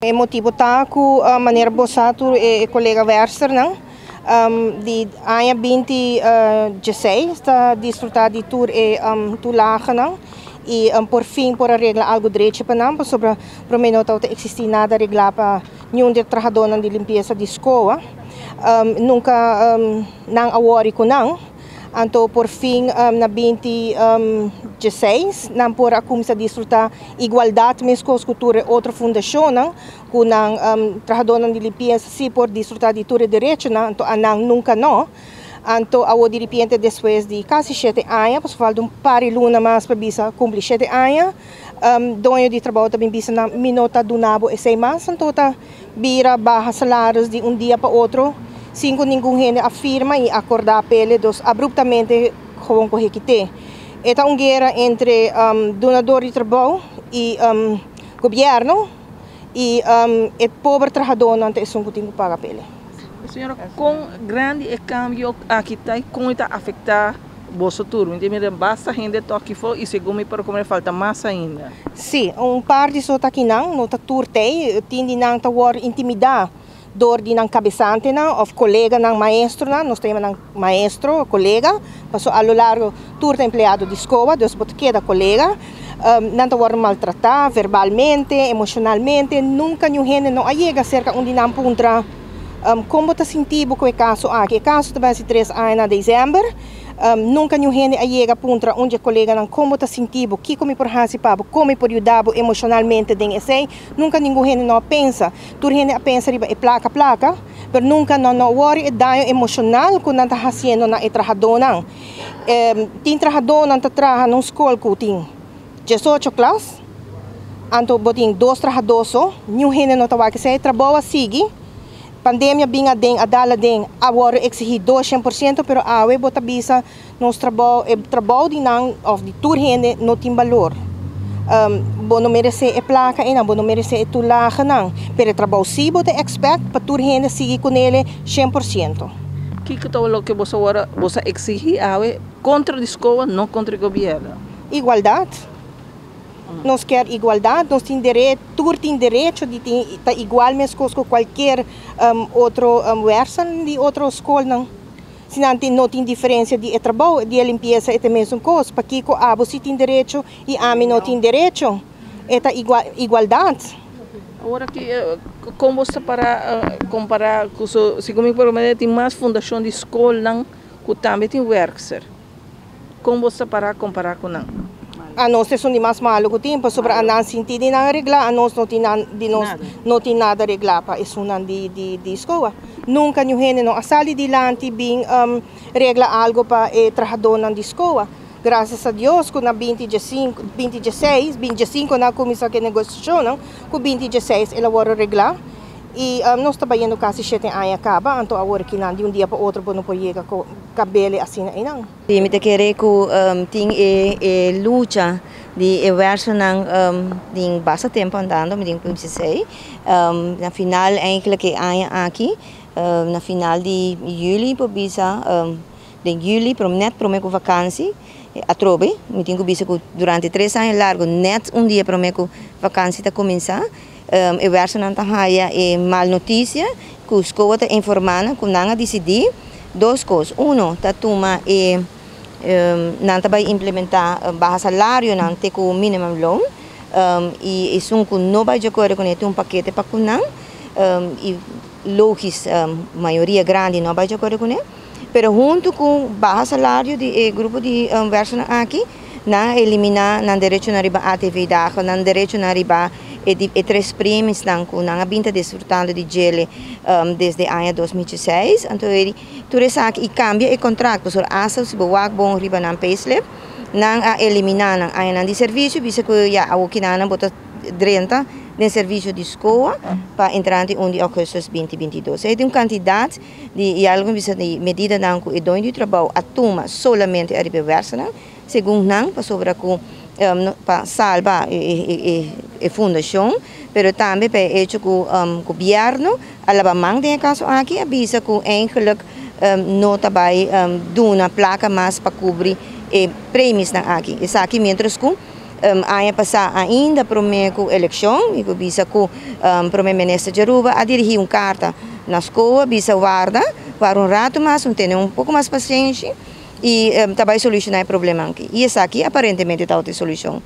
E motibo ta cu manera bo sa tur e colega werksternan di aña 2016 ta disfruta di tur e toelagenan y por fin por a regla algo drechi pa nan, pasobra prome no tabata existi nada regla pa niun di e trahadornan di limpieza di SCOA. Nunca nan a worry cu nan. Anto por fin na 2016 nan por a cuminsa disfruta igualdad mescos cu tur e otro fundacionnan, cu nan trahadornan di limpieza si por disfruta di tur e derechonan, anto anan nunca no. Anto awo di repente, despues di casi 7 aña, pasobra falta un par di luna mas pa bisa cumpli 7 aña, doño di trabou ta bin bisa nan: "Mi no ta duna bo esey mas." Anto ta bira baha salario di un dia pa otro, sin cu ningun hende a firma y acorda pele, dus abruptamente gewoon coge kit'e. E ta un guera entre dunador di trabou y gobierno y e pober trahadornan ta esun cu tin cu paga pele. Señora, con grandi e cambio aki ta y con ta afecta boso tur? Mira, basta hende ta aki afo y segun mi por como falta mas ainda. Si, un par di so ta aki nan, no ta tur tey, tin di nan ta wordo intimida door di nan cabesante nan of colega nan, maestro nan. Nos tin nan maestro, colega, paso a lo largo tur ta empleado di SCOA, dus bo ta keda colega. Nan ta wordo maltrata verbalmente, emocionalmente. Nunca ningun hende no a yega cerca un di nan puntra con bo ta sinti bo cu e caso aki. E caso tambe ta 3 aña na december. Nunca ningun hende a yega puntra un di colega nan: "Con bo ta sinti bo? Kico mi por hasi pa bo? Con mi por yuda bo emocionalmente den esey?" Nunca ningun hende no a pensa. Tur hende a pensa riba e placa, placa, pero nunca no no worry e daño emocional cu nan ta haciendo na e trahadornan. Tin trahadornan ta traha na scol cu tin 18 klas, anto bo tin dos trahador so, ningun hende no ta wak esey, trabou a sigui. Pandemia bin aden, a dal aden, awor exigi 200%, pero awe bo ta bisa nos trabou, e trabou di nan of di tur hende no tin balor. Bo no merece e placa e nan, bo no merece e toelage nan, pero e trabou si bo ta expect pa tur hende sigui cu ne 100%. Kico ta loke boso awor boso ta exigi awe contra di SCOA, no contra gobierno? Igualdad. Nos kier igualdad, nos tin derecho, tur tin derecho di tin, ta igual mescos cu cualkier otro werkster di otro scol nan. Si nan tin, no tin diferencia di trabou, di limpieza e mesun cos, pakico abo si tin derecho y ami no tin derecho? E ta igual, igualdad. Awor cu con bo ta para compara cu segun mi por tin mas fundacion di scol nan cu tambe tin werkster. Con bo ta para compara cu nan? Anos ta di mas malo cu tin, pasobra anan si tin nan regla, anos no tin di nos Nada. No tin nada regla pa esunnan di SCOA. Nunca ningun hende no a sali dilanti bin regla algo pa e trahadornan di SCOA. Gracias a Dios cu na 2015, 2016, 25 nan a cuminsa cu negociacion, cu 2016 el a wordo regla. Y nos ta trahando casi 7 aña caba, anto awor cu nan di un dia pa otro no por yega cu cabele asina ey nan. Si, mi ta kere cu tin e lucha di e werksternan tin basta tempo andando, mi tin cu sei. Na final eigenlijk e aña aki, na final di juli, por bisa, di juli, net prome cu vakantie, atrobe, mi tin cu bisa cu durante 3 aña largo, net un dia prome cu vakantie ta cuminsa, e werksternan ta haya e mal noticia, cu SCOA ta informa cu nan a dicidi dos cos. Uno, ta tuma e nan ta bay implementa baha salario nan te cu minimum loan y esun cu no bay di acuerdo cu un pakete pa cu nan y logisch, mayoria grandi no bay di acuerdo cu ne, pero hunto cu baha salario di grupo di werksternan aki, nan elimina nan derecho na riba ATV dagen, nan derecho na riba e tres premies nan cu nan a bin ta disfrutando di djele desde aña 2016. Anto tur esaki y cambia e contrato, so hasta si bo wak bon riba nan payslip, nan a elimina nan aña nan di servicio, bisa cu ya awo cu nan bota drenta den servicio di SCOA pa entrante 1 di augustus 2022. Ey tin un cantidad di y algo bisa di medida nan cu e doño di trabou a tuma solamente ariba werksternan, segun nan, pasobra cu pa salba e fundacion, pero tambe pa hecho cu gobierno a laba man den caso aki, a bisa cu eigenlijk no ta bay duna placa mas pa cubri e premies nan aki. Esaki mientras cu Aña pasá ainda promé ku elekshon, i ku bisa ku promé minister di Aruba a dirigí un karta na SKOA, bisa warda pa un ratu mas, tene un poko mas pasenshi i tambe solushoná e problema aki. I esaki aparentemente ta e solushon.